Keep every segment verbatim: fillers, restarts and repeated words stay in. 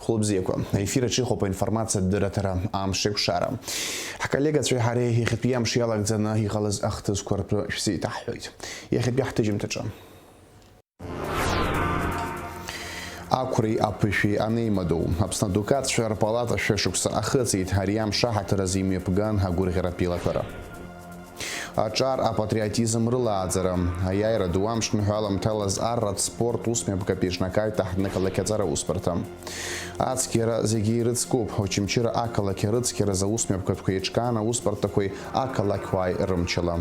Хәлыбзиақәа, аефир аҿы иҟоуп аинформациатә дырраҭара Амш еиқәшара. Ҳколлегацәеи ҳареи иахьатәи амш иалагӡаны иҟалаз ахҭысқәа ртәы шәзеиҭаҳҳәоит. Иахьатәи ҳҭыжьымҭаҿы. Ақәреи аԥышәеи анеимадоу, Аԥсны адукатцәа рпалата шәышықәса ахыҵит, ари амш аҳаҭыр азы имҩаԥган агәырӷьаратә еилатәара. Аҿар апатриотизм рылааӡара, аиааира ду амш ныҳәа аламҭалаз арратә спорт усмҩаԥгатә еиҿнакааит аҳҭнықалақь аҵара усбарҭа. Ацқьара зегьы ирыцкуп, Очамчыра ақалақь арыцқьаразы аусмҩаԥгатәқәа еиҿкаан аусбарҭақәеи ақалақьуааи рымчала.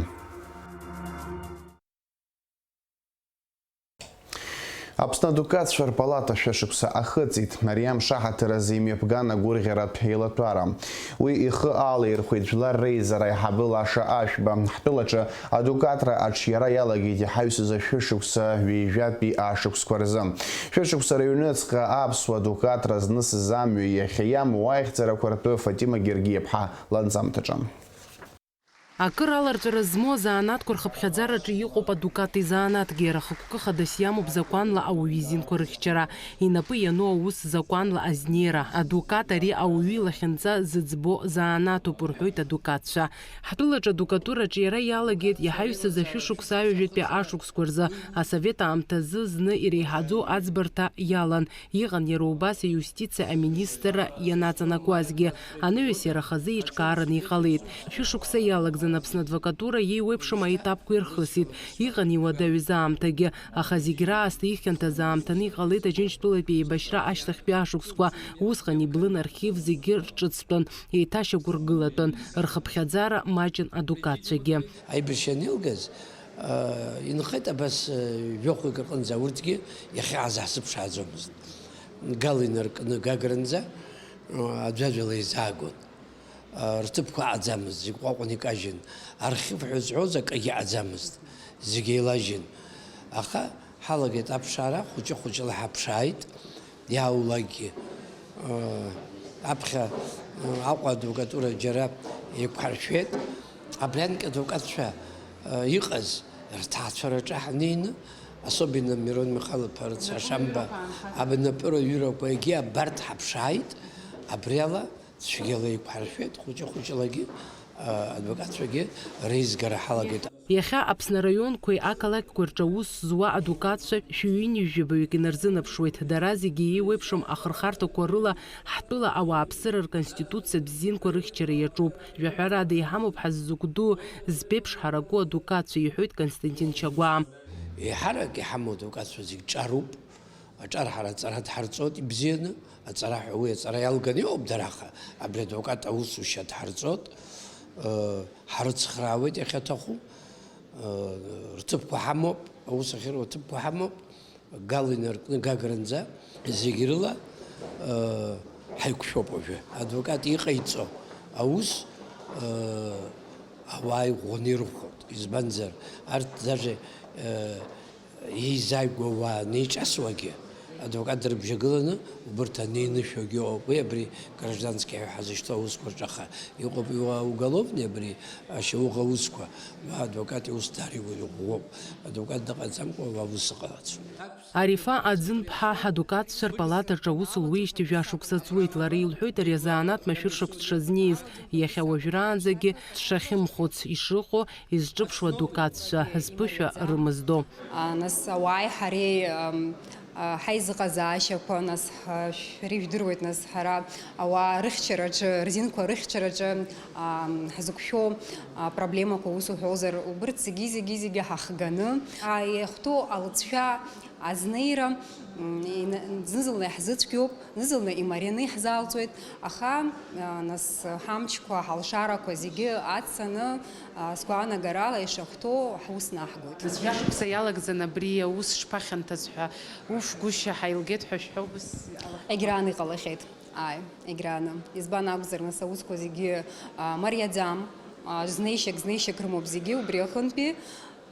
Аԥсны адукатцәа рпалата шәышықәса ахыҵит. Ари амш аҳаҭыр азы имҩаԥган агәырӷьаратә еилатәара. Уи ихы алаирхәеит Жәлар Реизара аиҳабы Лаша Ашәба. Ҳтәылаҿы адукатра аҿиара иалагеит иҳаҩсыз ашәышықәса ҩажәатәи ашықәсқәа рзы. Шәышықәса рыҩныҵҟа аԥсуа адукатра знысыз амҩа иахьа иамоу аихьӡарақәа ртәы Фатима Гергиаԥҳа ланҵамҭаҿы. Акыр аларҵәара змоу азанааҭқәа рхыԥхьаӡараҿы иҟоуп адукат изанааҭгьы, иара хықәкы хадас иамоуп закәанла ауаҩы изинқәа рыхьчара, инапы иану аус закәанла азнеира. Адукат ари ауаҩы илахьынҵа зыӡбо занааҭуп, рҳәоит адукатцәа. Ҳтәылаҿы адукатура аҿиара иалагеит иҳаҩсыз ашәышықәса аҩажәатәи ашықәсқәа рзы. Асовет аамҭазы зны иреиҳаӡоу аӡбарҭа иалан. Иҟан иара убас аиустициа аминистрра ианаҵанакуазгьы, анаҩс иара хазы еиҿкаараны иҟалеит. Шәышықәса иалагӡан Аԥсны адвокатура еиуеиԥшым аетапқәа ирхысит. Иҟан иуадаҩыз аамҭагьы, аха зегь раасҭа ихьанҭаз аамҭаны иҟалеит Аџьынџьтәылатәи еибашьра ашьҭахьтәи ашықәсқәа. Усҟан иблын архив зегьы рҿыцтәын, еиҭашьақәыргылатәын, рхыԥхьаӡара маҷын адукатцәагьы. Аибашьра анеилгаз, аа, инхеит абас, аа, жәохәҩык рҟынӡа, урҭгьы иахьааз ҳзыԥшааӡомызт. Гал инаркны Гагранӡа, аа, аӡәаӡәала еизаагон. Аа, рҭыԥқәа аҟаӡамызт, зегь ҟәаҟәан икажьын. Архив ҳәа зҳәоз акгьы аҟаӡамызт, зегь еилажьын. Аха ҳалагеит аԥшаара, хәыҷы-хәыҷла ҳаԥшааит. Иаулакгьы, э, аԥхьа, э, Аҟәа адвокатура џьара еиқәҳаршәеит. Абри анкьа адвокатцәа, э, иҟаз рҭаацәараҿы ҳнеины, особенно Мирон Михайлов-иԥа рыцҳа Шамба абнапыра ҩырақәа егьи абарҭ ҳаԥшааит. Абри ала цәгьала еиқәҳаршәеит, хәыҷы-хәыҷылагьы, э, адвокатцәагьы реизгара ҳалагеит. Иахьа Аԥсны араионқәеи ақалақьқәеи рҿы аус зуа адукатцәа шәи ҩынҩажәи жәабаҩык инарзынаԥшуеит. Дара зегьы еиуеиԥшым ахырхарҭақәа рыла ҳтәыла ауааԥсыра рконституциатә зинқәа рыхьчара иаҿуп. Жәаҳәарада иҳамоуп ҳаззықәду, зԥеиԥш ҳараку адукатцәа, иҳәоит Константин Чагәаа. Еиҳарак иҳамоу адукатцәа зегь ҿаруп. Аҿар ҳара аҵара дҳарҵоит ибзианы, аҵара ҳәа уи аҵара иалганы иҟоуп дара, аха абри адвокат аусушьа дҳарҵоит, ыы, ҳрыцхраауеит иахьаҭаху, ыы, рҭыԥқәа ҳамоуп, аус ахьыруа аҭыԥқәа ҳамоуп, Гал инаркны Гагранӡа, зегь рыла, ыы, ҳаиқәшәоуп уажәы. Адвокат иҟаиҵо аус, ыы, ауаа иӷәӷәаны ирыхәоит, избанзар, арҭ даже, ыы, еизааигәоу ауаа анеиҿасуагьы, адвокат дрыбжьагыланы, убарҭ анеинышәогьы ыҟоуп. Уи абри гражданский ҳәа ҳазышьҭоу аусқәа рҿы, аха иҟоуп уа уголовный, абри ашьауӷа аусқәа, уа адвокат иус даара иӷәӷәоуп. Адвокат дыҟаӡамкәа уа ус ыҟалаӡом. Арифа Аӡынԥҳа адукатцәа рпалатаҿы аус луеижьҭеи жәа шықәса ҵуеит. Лара илҳәоит, ари азанааҭ машәыр шықәса дшазнеиз, иахьа уажәраанӡагьы дшахьымхәыц ишыҟоу, изҿыԥшуа адукатцәа зԥышәа рымыздо. А, нас ауааи ҳареи, ам, а, ҳаизыҟазаашьақәа, нас ҳа-, шәара ижәдыруеит, нас ҳара ауаа рыхьчараҿы, рзинқәа рыхьчараҿы, ам, ҳзықәшәо, а, проблемақәа, ус уҳәозар, убырҭ зегьы, зегьы, зегьы ҳахганы, а, иахәҭоу алҵшәа азнеира, м, ина-, зны-зынла иаҳзыцәгьоуп. Зны-зынла имарианы иаҳзаалҵуеит, аха, а, нас, ҳамчқәа, ҳалшарақәа зегьы аццаны, а, сгәаанагарала ишахәҭоу ҳус наҳгоит. Нас жәа шықәса иалагӡан абри аус шԥахьанҭаз ҳәа уфгәышьа ҳаилгеит ҳәа шәҳәоу быс? Егьраан иҟалахьеит, ааи, егьрааны. Избан акәзар, нас аусқәа зегьы, а, мариаӡам, а, знеишьак, знеишьак рымоуп зегьы, убри аҟынтәи.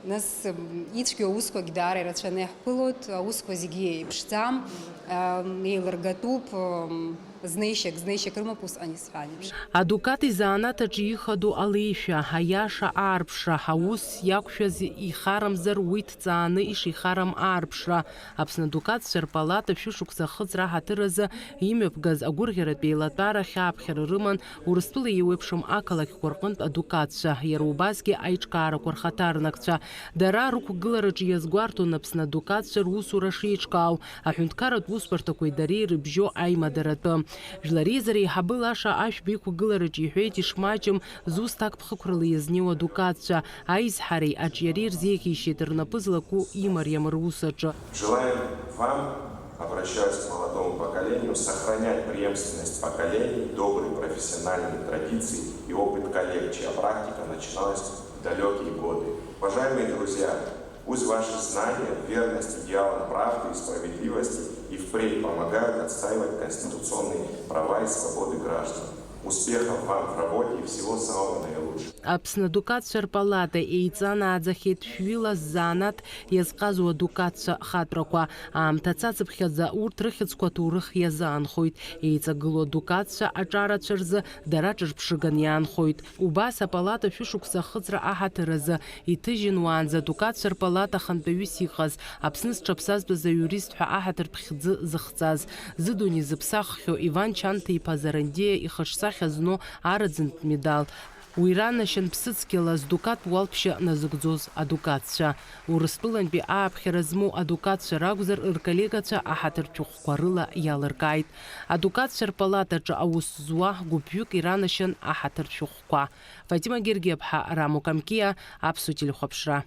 Нас, м, ицәгьоу аусқәагь даара ирацәаны иаҳԥылоит, аусқәа зегьы еиԥшӡам, м, еилыргатәуп, м, Знеишьак, знеишьак рымоуп усҟан исҳәан еиԥш. Адукат изанааҭ аҿы ихадоу алеишәа, аиаша аарԥшра, аус иақәшәаз ихарамзар уи ҭҵааны ишихарам аарԥшра. Аԥсны адукатцәа рпалата шәышықәса ахыҵра аҳаҭыр азы имҩаԥгаз агәырӷьаратә еилатәара хьааԥхьара рыман Урыстәыла еиуеиԥшым ақалақьқәа рҟынтә адукатцәа, иара убасгьы аиҿкаарақәа рхаҭарнакцәа. Дара рықәгылараҿы иазгәарҭон Аԥсны адукатцәа русура шеиҿкаау, аҳәынҭқарратә усбарҭақәеи дареи рыбжьоу аимадаратәы. Жәлар реизара еиҳабы Лаша Ашәба иқәгылараҿы иҳәеит ишмаҷым зусҭак ԥхықәрала иазнеиуа адукатцәа, аизҳареи аҿиареи рзеиӷьеишьеит рнапы злаку имариам русаҿы. Желаем вам, обращаюсь к молодому поколению, сохранять преемственность поколений, добрые профессиональные традиции и опыт коллег, чья практика начиналась в далекие годы. Уважаемые друзья, пусть ваши знания, верность идеалам правды и справедливости и впредь помогают отстаивать конституционные права и свободы граждан. Успехов вам в работе и всего самого наилучшего. Аԥсны адукатцәа рпалата еиҵанааӡахьеит шәҩыла ззаанаҭ иазҟазоу адукатцәа хатрақәа. Аамҭа цацыԥхьаӡа урҭ рыхьӡқәа аҭоурых иазаанхоит. Еиҵагылоу адукатцәа аҿарацәа рзы дара ҿырԥшыган иаанхоит. Убас апалата шәышықәса ахыҵра аҳаҭыр азы иҭыжьын уаанӡа адукатцәа рпалата ахантәаҩыс иҟаз, Аԥсны зҽаԥсазтәыз аиурист ҳәа аҳаҭыр ԥхьӡы зыхҵаз, зыдунеи зыԥсаххьоу Иван Чанҭа-иԥа Зарандиа ихаҿсахьа зну араӡынтә медал. Уи ранашьан ԥсыцқьала здукатә уалԥшьа назыгӡоз адукатцәа. Урыстәылантәи ааԥхьара змоу адукатцәа ракәзар, рколлегацәа аҳаҭыртә шәҟәқәа рыла иалыркааит. Адукатцәа рпалатаҿы аус зуа гәыԥҩык иранашьан аҳаҭыртә шәҟәқәа. Фатима Гергиаԥҳа, Рамо Камкиа, Аԥсуа телехәаԥшра.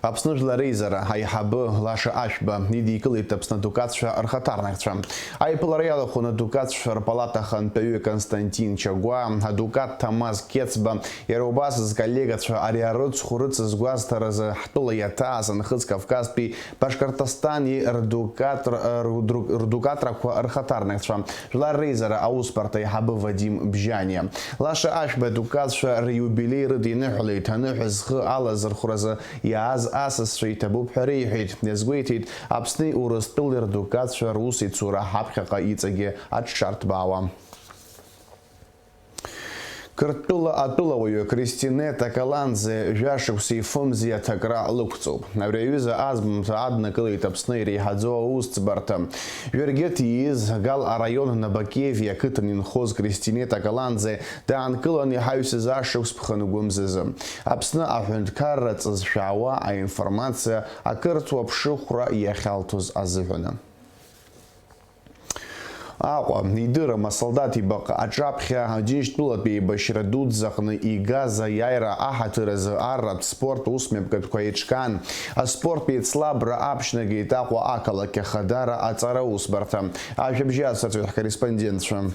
Аԥсны Жәлар Реизара аиҳабы Лаша Ашәба идикылеит Аԥсны адукатцәа рхаҭарнакцәа. Аиԥылара иалахәын адукатцәа рпалата ахантәаҩы Константин Чагәаа, адукат Ҭамаз Қьецба, иара убас зколлегацәа ари арыцхә рыцызгәазҭаразы ҳтәыла иаҭааз Нхыҵ Кавказтәи Башкортостани рдукат-, рдукатрақәа рхаҭарнакцәа, Жәлар Реизара аусбарҭа аиҳабы Вадим Бжьаниа. Лаша Ашәба адукатцәа риубилеи рыдиныҳәалеит, аныҳәа зхы алазырхәразы иааз асасцәа иҭабуп ҳәа реиҳәеит, иазгәеиҭеит Аԥсни Урыстәылеи рдукатцәа русеицура ҳаԥхьаҟа иҵегьы аҽшарҭбаауа. Қырҭтәыла атәылауаҩы Кристинета Каланӡе жәашықәса ифымзи аҭакра лықәҵоуп. Абри аҩыза азмамҭа аднакылеит Аԥсны иреиҳаӡоу аусӡбарҭа. Жәыргьыҭ ииз Гал араион Набакеви ақыҭан инхоз Кристинета Каланӡе даанкылан иҳаҩсыз ашықәс ԥхынгәымзазы. Аԥсны аҳәынҭқарра ҵызшәаауа аинформациа ақырҭуа ԥшыхәра иахьалҭоз азыҳәаны. Аҟәа, идырым асолдаҭ ибаҟа аҿаԥхьа Џьынџьтәылатәи еибашьра дуӡӡаҟны игаз аиааира аҳаҭыр азы арратә спорт усмҩаԥгатәқәа еиҿкаан. Аспорттә еицлабра аԥшьнагеит Аҟәа ақалақь ахадара аҵара усбарҭа. Ажәабжь ацырҵоит ҳкорреспондентцәа.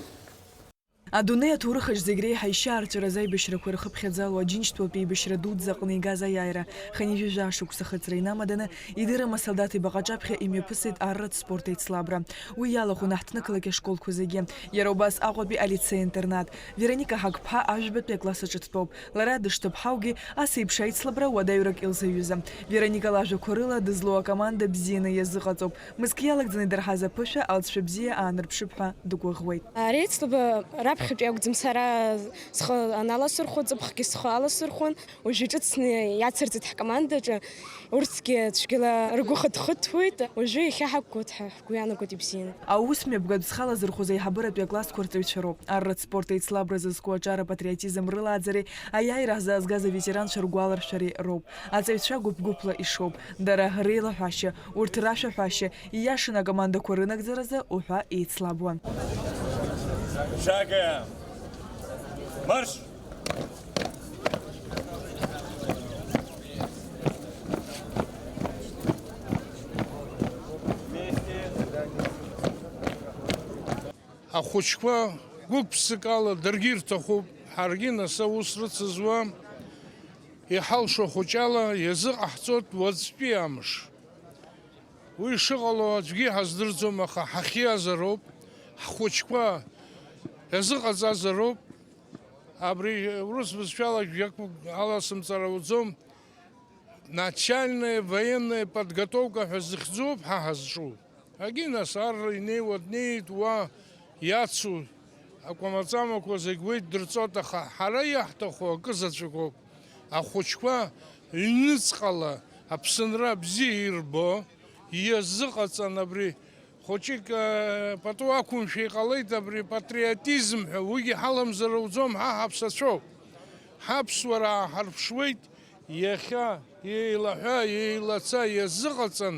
Адунеи аҭоурыхаҿ зегь реиҳа ишьаарҵәыраз аибашьрақәа ирхыԥхьаӡало Аџьынџьтәылатәи еибашьра дуӡӡаҟны игаз аиааира, хынҩажәи жәаа шықәса ахыҵра инамаданы, идырым асолдаҭ ибаҟа аҿаԥхьа имҩаԥысит арратә спорт еицлабра. Уи иалахәын аҳҭнықалақь ашколқәа зегьы, иара убас Аҟәатәи алицеи-интернат. Вероника Ҳагԥҳа ажәбатәи акласс аҿы дтәоуп. Лара дышҭыԥҳаугьы, ас еиԥш аицлабра уадаҩрак илзаҩызам. Вероника лажәақәа рыла, дызлоу акоманда бзианы иазыҟаҵоуп. Мызк иалагӡаны идырҳаз аԥышәа алҵшәа бзиа аанарԥшып ҳәа дгәыӷуеит. Ари аицлабра раԥхьатәи акәӡам сара схы аналасырхәо, ҵыԥхгьы схы аласырхәон. Уажәы иҿыцны иацырҵеит ҳкомандаҿы. Урҭгьы цәгьала ргәы хыҭхыҭуеит. Уажәы иахьа ҳақәгылоит ҳәа ҳгәы иаанагоит ибзианы. Аус мҩаԥгатә зхалазырхәыз аиҳабыратәи аклассқәа рҵаҩцәа роуп. Арратә спорт еицлабра зызку аҿар апатриотизм рылааӡареи аиааира ҳзаазгаз аветеранцәа ргәаларшәареи роуп. Аҵаҩцәа гәыԥ-гәыԥла ишоуп. Дара реилаҳәашьа, урҭ рашәаҳәашьа, ииашаны акомандақәа рынагӡаразы уҳәа еицлабуан. Шага! Марш! Ахәыҷқәа гәык-ԥсыкала даргьы ирҭахуп, ҳаргьы нас аус рыцызуа, иҳалшо ахәыҷала иазыҟаҳҵоит уаҵәтәи амш. Уи шыҟало аӡәгьы иҳаздырӡом, аха ҳахьиазароуп, ҳхәыҷқәа иазыҟаҵазароуп. Абри урыс бызшәала жәакәык аласымҵар ауӡом, начальная военная подготовка ҳәа зыхьӡуп ҳа ҳазҿу. Ҳаргьы нас арра инеиуа днеит, уа иацу акәамаҵамақәа зегь уи ддырҵоит, аха ҳара иаҳҭаху акы заҵәык ауп. Ахәыҷқәа ҩныҵҟала аԥсынра бзиа ирбо, иазыҟаҵан абри хәыҷык, э, пату ақәымшәа иҟалеит абри патриотизм ҳәа, уигьы ҳаламзар ауӡом, ҳа ҳаԥсацәоуп. Ҳаԥсуара ааҳарԥшуеит, иахьа еилаҳәа, еилаца иазыҟаҵан,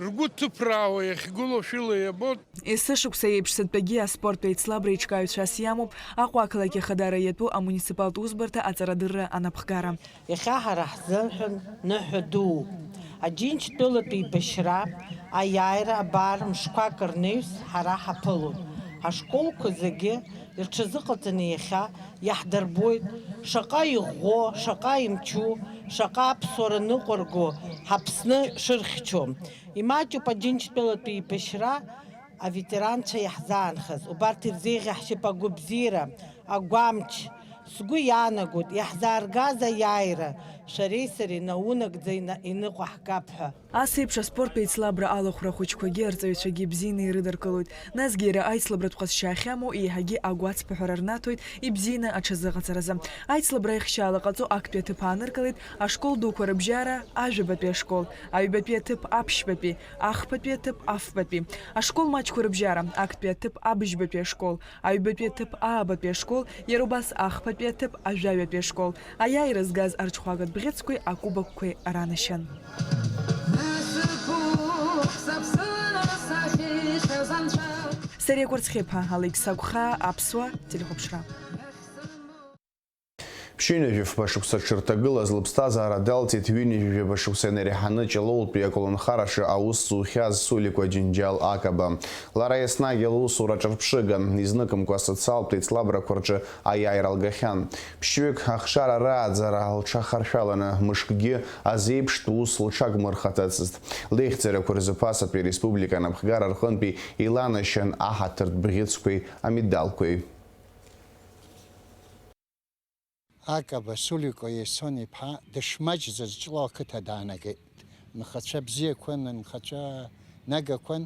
ргәы ҭыԥраауа иахьгылоу шәыла иабоит. Есышықәса еиԥш сынтәагьы аспорттә еицлабра еиҿкааҩцәас иамоуп Аҟәа ақалақь ахадара иатәу амуниципалтә усбарҭа аҵарадырра анапхгара. Иахьа ҳара ҳзыҳәан ныҳәа дууп. Аџьынџьтәылатә еибашьра, аиааира абар мшқәак рнаҩс ҳара ҳаԥылоит. Ҳашколқәа зегьы ирҽазыҟаҵаны иахьа иаҳдырбоит шаҟа иӷәӷәоу, шаҟа имчу, шаҟа аԥсуара ныҟәырго ҳаԥсны шырхьчо. Имаҷуп Аџьынџьтәылатәи еибашьра аветеранцәа иаҳзаанхаз. Убарҭ ирзеиӷьаҳшьап агәабзиара, агәамч. Сгәы иаанагоит, иаҳзааргаз аиааира, шәареи сареи наунагӡа ина-, иныҟәаҳгап ҳәа. Ас еиԥш аспорттә еицлабра алахәра ахәыҷқәагьы арҵаҩцәагьы бзианы ирыдыркылоит. Насгьы иара аицлабратә ҟазшьа ахьамоу еиҳагьы агәацԥыҳәара рнаҭоит ибзианы аҽазыҟаҵаразы. Аицлабра аихшьаала ҟаҵо актәи аҭыԥ ааныркылеит ашкол дуқәа рыбжьара, ажәабатәи ашкол, аҩбатәи аҭыԥ аԥшьбатәи, ахԥатәи аҭыԥ афбатәи, ашкол маҷқәа рыбжьара, актәи аҭыԥ абыжьбатәи ашкол, аҩбатәи аҭыԥ аабатәи ашкол, иара убас ахԥатәи аҭыԥ ажәаҩатәи ашкол, аиааира згаз арҽхәагатә бӷьыцқәеи акубокқәеи ранашьан. Сариа Кәарцхьиаԥа, Алықьса Гәхаа, Аԥсуа телехәаԥшра. Ԥшьынҩажәи фба шықәса дшырҭагылаз лыԥсҭазаара далҵит ҩынҩажәи жәаба шықәса инареиҳаны Ҷлоутәи аколнхараҿы аус зухьаз Сулико Џьынџьал Акаба. Лара еснагь лусура ҿырԥшыган, изныкымкәа асоциалтә еицлабрақәа рҿы аиааира лгахьан. Ԥшьҩык ахшара рааӡара лҽахаршәаланы, мышкгьы азеиԥштә ус лҽагмырхаӡацызт. Леихьӡарақәа рзы ԥасатәи ареспублика анапхгара рҟынтәи иланашьан аҳаҭыртә бӷьыцқәеи амедалқәеи. Акаба Сулико Иасон-иԥҳа дышмаҷӡаз Ҷлоу ақыҭа даанагеит. Нхацәа бзиақәан, нхацәа нагақәан.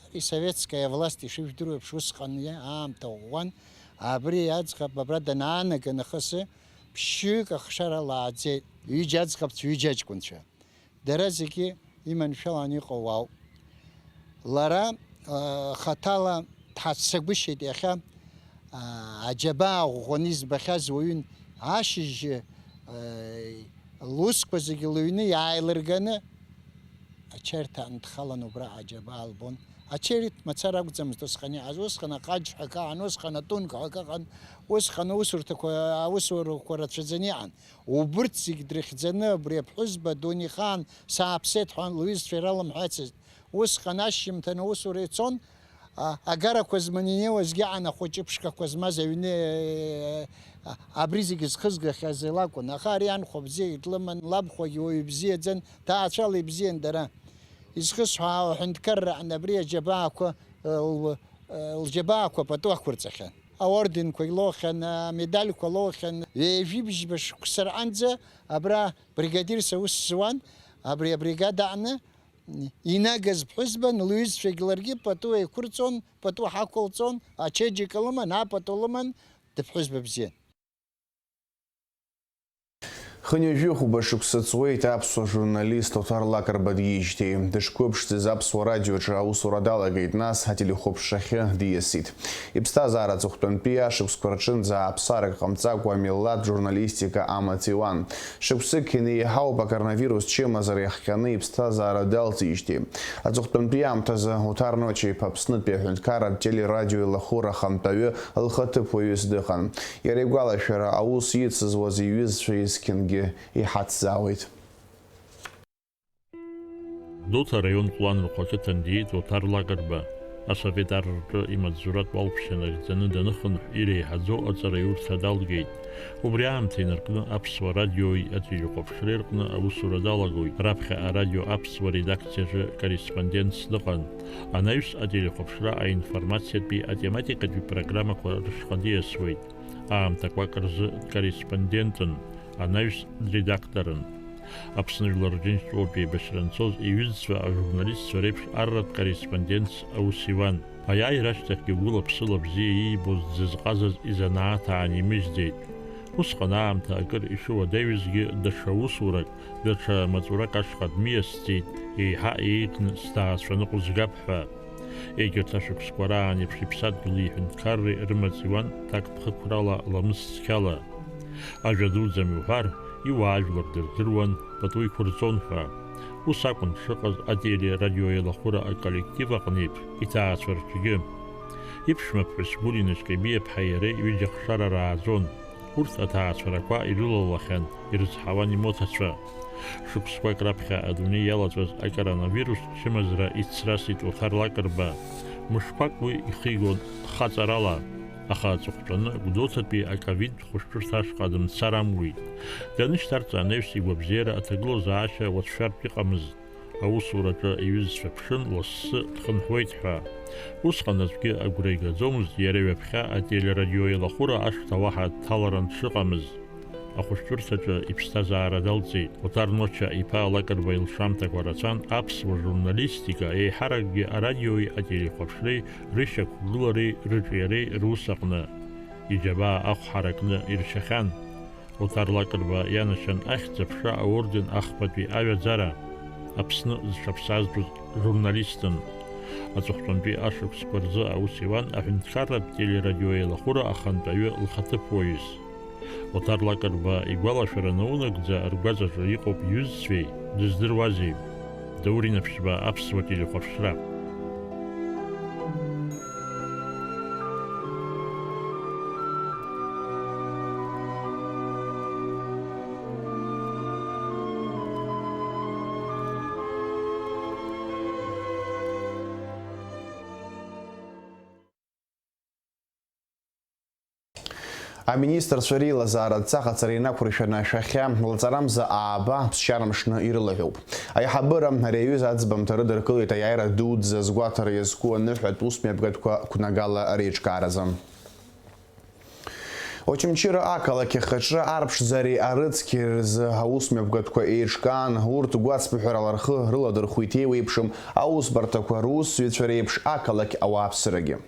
Ари советская власт ишыжәдыруа еиԥш усҟан иа-, аамҭа ӷәӷәан. Абри аӡӷаб абра данаанага нахысы ԥшьҩык ахшара лааӡеит. Ҩыџьа аӡӷабцәа, ҩыџьа аҷкәынцәа. Дара зегьы иманшәалан иҟоу уаауп. Лара, а, хаҭала дҳаццагәышьеит иахьа, а, аџьабаа ӷәӷәаны избахьаз уаҩын. Ашьыжь, а, лусқәа зегьы лыҩны иааилырганы, ачаирҭаҟны дхалан убра аџьабаа лбон. Ачаирҭ мацара акәӡамызт усҟан иҟаз. Усҟан аҟаџ ҳәа акы аҟан, усҟан атунк ҳәа акы аҟан, усҟан аусурҭақәа, аусурақәа рацәаӡаны иҟан. Убырҭ зегь дрыхьӡаны абри аԥҳәызба дунеихаан сааԥсеит ҳәа лҩызцәа иралымҳәацызт. Усҟан ашьжьымҭан аусура ицон, а, агарақәа зманы инеиуазгьы аан ахәыҷы ԥшқақәа змаз аҩны, а, абри зегь зхызгахьаз лакәын. Аха ари анхәа бзиагь длыман, лабхәагьы уаҩ бзиаӡан, ҭаацәала ибзиан дара. Изхысҳәаау аҳәынҭқарра аҟны абри аџьабаақәа, а, лу-, лџьабаақәа пату ақәырҵахьан. Аорденқәагь лоухьан, амедальқәа лоухьан. Ҩажәи бжьба шықәса рҟынӡа абра бригадирс аус зуан, абри абригада аҟны инагаз ԥҳәызбан, лҩызцәагь ларгьы пату еиқәырҵон, пату ҳақәылҵон, ачеиџьыка лыман, апату лыман, дыԥҳәызба бзиан. Хынҩажәи хәба шықәса ҵуеит аԥсуа журналист Оҭар Лакрба дгьежьҭеи. Дышқәыԥшӡаз Аԥсуа радиоҿы аусура далагеит, нас ателехәаԥшрахьы диасит. Иԥсҭазаара аҵыхәтәантәи ашықәсқәа рҿынӡа ааԥсарак ҟамҵакәа амилаҭ журналистика амаҵ иуан. Шықәсык инеиҳауп акоронавирус чымазара иахҟьаны иԥсҭазаара далҵижьҭеи. Аҵыхәтәантәи аамҭазы Оҭар Ноча-иԥа Аԥснытәи аҳәынҭқарратә телерадиои лахәыра ахантәаҩы лхаҭыԥ уаҩыс дыҟан. Иара игәалашәара, аус ицызуаз иҩызцәа есқьынгьы иҳацзаауеит. Гәдоуҭа араион Ҟәланырхәа ақыҭан диит Оҭар Лакрба. Асовет ар рҿы имаҵзуратә уалԥшьа нагӡаны даныхынҳә, иреиҳаӡоу аҵараиурҭа далгеит. Убри аамҭа инаркны Аԥсуа радиои ателехәаԥшреи рҟны аусура далагоит. Раԥхьа арадио Аԥсуа редакциаҿы корреспондентс дыҟан. Анаҩс ателехәаԥшра аинформациатәи атематикатәи программақәа рышҟа диасуеит. Аамҭақәак рзы дкорреспондентын, анаҩс дредакторын. Аԥсны Жәлар Рџьынџьтәылатә еибашьра анцоз иҩызцәа ажурналистцәа реиԥш арратә корреспондентс аус иуан. Аиааира ашьҭахьгьы гәыла-ԥсыла бзиа иибоз дзызҟазаз изанааҭ аанимыжьӡеит. Усҟан аамҭа акыр ишыуадаҩызгьы даҽа усурак, даҽа маҵурак ашҟа дмиасӡеит, еиҳа еиӷьны сҭаацәа ныҟәызгап ҳәа. Егьырҭ ашықәсқәа раан еиԥш иԥсадгьыли иҳәынҭқарреи рымаҵ иуан ҭакԥхықәрала, ламыс цқьала. Ажәа дуӡӡам иуҳәар, иуаажәлар дырдыруан, пату иқәырҵон ҳәа. Ус акәын дшыҟаз ателерадиоеилахәыра аколлектив аҟнеиԥш иҭаацәа рҿгьы. Иԥшәмаԥҳәыс Гулина Шькабиаԥҳа иареи ҩыџьа хшара рааӡон. Урҭ аҭаацәарақәа ирылалахьан, ирызҳауан имоҭацәа. Шықәсқәак раԥхьа адунеи иалаҵәаз акоронавирус чымазара ицрасит Оҭар Лакрба. Мышқәак уи ихигон хаҵарала, аха аҵыхәтәаны Гәдоуҭатәи аковид хәышәтәырҭа ашҟа дымцар амуит. Данышьҭарҵа анаҩс игәабзиара аҭагылазаашьа уацәшәартә иҟамызт. Аусураҿы иҩызцәа ԥшын, лассы дхынҳәуеит ҳәа. Усҟан аӡәгьы агәра игаӡомызт иара ҩаԥхьа ателерадиоеилахәыра ашҭа уаҳа дҭаларан дшыҟамыз. Ахәышәтәырҭаҿы иԥсҭазаара далҵит. Оҭар Ноча иԥа Лакрба илшамҭақәа рацәан аԥсуа журналистика, еиҳаракгьы арадиои ателехәаԥшреи рышьақәгылареи рыҿиареи рус аҟны. Иџьабаа ахә ҳаракны иршьахьан. Оҭар Лакрба ианашьан Ахьӡ-аԥша аорден ахԥатәи аҩаӡара, Аԥсны зҽаԥсазтәыз журналистын. Аҵыхәтәантәи ашықәсқәа рзы аус иуан аҳәынҭқарратә телерадиоеилахәыра ахантәаҩы лхаҭыԥуаҩыс. Оҭар Лакрба игәалашәара наунагӡа ргәаҵаҿы иҟоуп иҩызцәеи, дыздыруазеи? Даур Инаԥшьба, аԥсуа телехәаԥшра. Аминистрцәа реилазааратә ҵаҟаҵара инақәыршәаны ашәахьа лҵарамза ааба ԥсшьара мшны ирылаҳәоуп. Аиҳабыра ари аҩыза аӡбамҭа рыдыркылеит аиааира дуӡӡа згәаҭара иазку аныҳәатә усмҩаԥгатәқәа қәнагала реиҿкааразы. Очамчыра ақалақь ахаҿра арԥшӡареи арыцқьареи рзы аусмҩаԥгатәқәа еиҿкаан, урҭ гәацԥыҳәарала рхы рыладырхәит еиуеиԥшым аусбарҭақәа русзуҩцәа реиԥш ақалақь ауааԥсырагьы.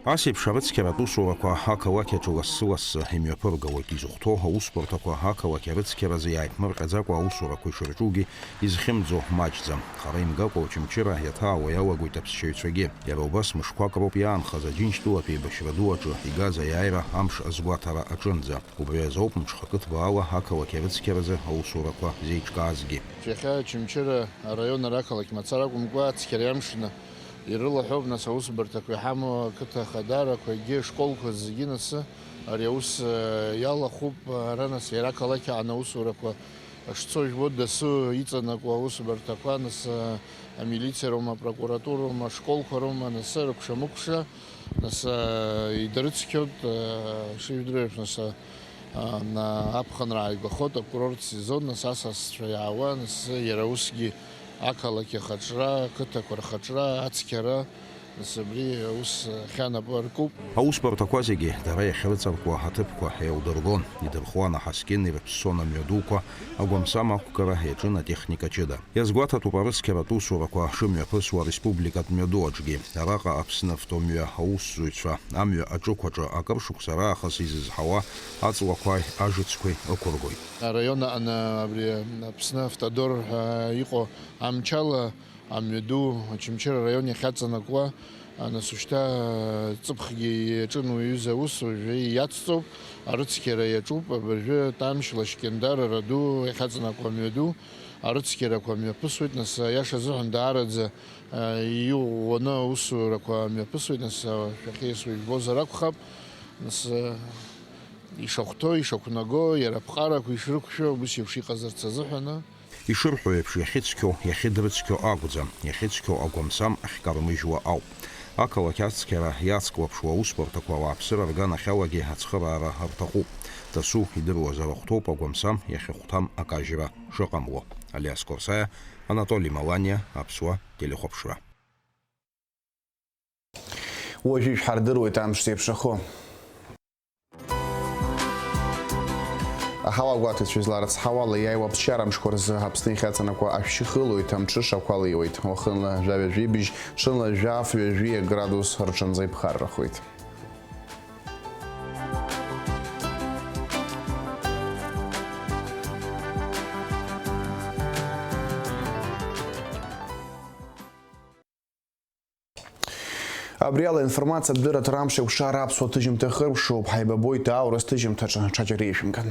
Ас еиԥш арыцқьаратә усурақәа ақалақь аҿы лассы-лассы имҩаԥыргауеит. Изыхәҭоу аусбарҭақәа ақалақь арыцқьаразы иааиԥмырҟьаӡакәа аусурақәа ишырҿугьы изхьымӡо маҷӡам. Хара имгакәа Очамчыра иаҭаауа иалагоит аԥсшьаҩцәагьы. Иара убас мышқәак роуп иаанхаз Аџьынџьтәылатә еибашьра ду аҿы игаз аиааира амш азгәаҭара аҿынӡа. Убри азоуп мҽхакы ҭбаала ақалақь арыцқьаразы аусурақәа зеиҿкаазгьы. Иахьа Очамчыра араион ара ақалақь мацара акәымкәа, ацқьареи амшны ирылаҳәоуп, нас, аусбарҭақәа иҳамоу ақыҭа ахадарақәагьы, ашколқәа зегьы, нас, ари аус, э, иалахәуп, ара, нас, иара ақалақь аан аусурақәа шцо жәбо, дасу иҵанакуа аусбарҭақәа, нас, э, амилициа роума, апрокуратура роума, ашколқәа роума, нас, рыкәша-мыкәша, нас, э, идрыцқьоит, э, шыжәдыруеиԥш, нас, э, на-, аԥхынра ааигәахоит, акурорт сезон, нас асасцәа иаауа, нас иара усгьы ақалақь ахаҿра, ақыҭақәа рхаҿра, ацқьара, нас абри аус ахьанапы аркуп. Аусбарҭақәа зегьы дара иахьрыҵаркуа аҭыԥқәа еилдыргон, идырхуан аҳаскьын, ирыԥссон амҩадуқәа, агәамсам ақәгара иаҿын атехника ҷыда. Иазгәаҭатәуп арыцқьаратә усурақәа шымҩаԥысуа ареспубликатә мҩаду аҿгьы. Араҟа Аԥсны автомҩа аусзуҩцәа амҩа аҿықәаҿы акыр шықәса раахыс изызҳауа аҵлақәеи ажыцқәеи ықәыргоит. Араион аҟны абри Аԥсны автодор ҳәа иҟоу амчала амҩаду Очамчыра араион иахьаҵанакуа, нас, ушьҭа ҵыԥхгьы иаҿын уи аҩыза аус, уажәы иацҵоуп, арыцқьара иаҿуп, абыржәы Тамшь, Лашькьындар, Араду иахьаҵанакуа амҩаду. Арыцқьарақәа мҩаԥысуеит, нас, аиаша азыҳәан даараӡа, а, иӷәӷәаны аусурақәа мҩаԥысуеит, нас, а, шәахьеисуа ижәбозар акәхап, нас, а, ишахәҭоу, ишақәнаго, иара аԥҟарақәа ишрықәшәо, ус еиԥш иҟазарц азыҳәаны. Ишырҳәо еиԥш, иахьыцқьоу, иахьыдрыцқьо акәӡам, иахьыцқьоу агәамсам ахькармыжьуа ауп. Ақалақь ацқьара иацклаԥшуа аусбарҭақәа ауааԥсыра рганахьалагьы ацхыраара рҭахуп. Дасу идыруазар ахәҭоуп агәамсам иахьахәҭам акажьра шыҟамло. Алиас Корсаиа, Анатоли Маланиа, Аԥсуа телехәаԥшра. Уажәы ишәҳардыруеит амш зеиԥшрахо. Аҳауа гәаҭаҩцәа изларыцҳауа, ала иааиуа аԥсшьара амшқәа рзы Аԥсны ихьаҵанакуа ашәшьы хылоит, амҽыша ақәа леиуеит. Уахынла жәаҩа-жәибжь, ҽынла жәаф-ҩажәи градус рҿынӡа иԥхаррахоит. Абри ала информациатә дырраҭара амш еиқәшара аԥсуа ҭыжьымҭа хыркәшоуп. Ҳаибабоит аурыс ҭыжьымҭаҿы, ҽаџьара ишәымган.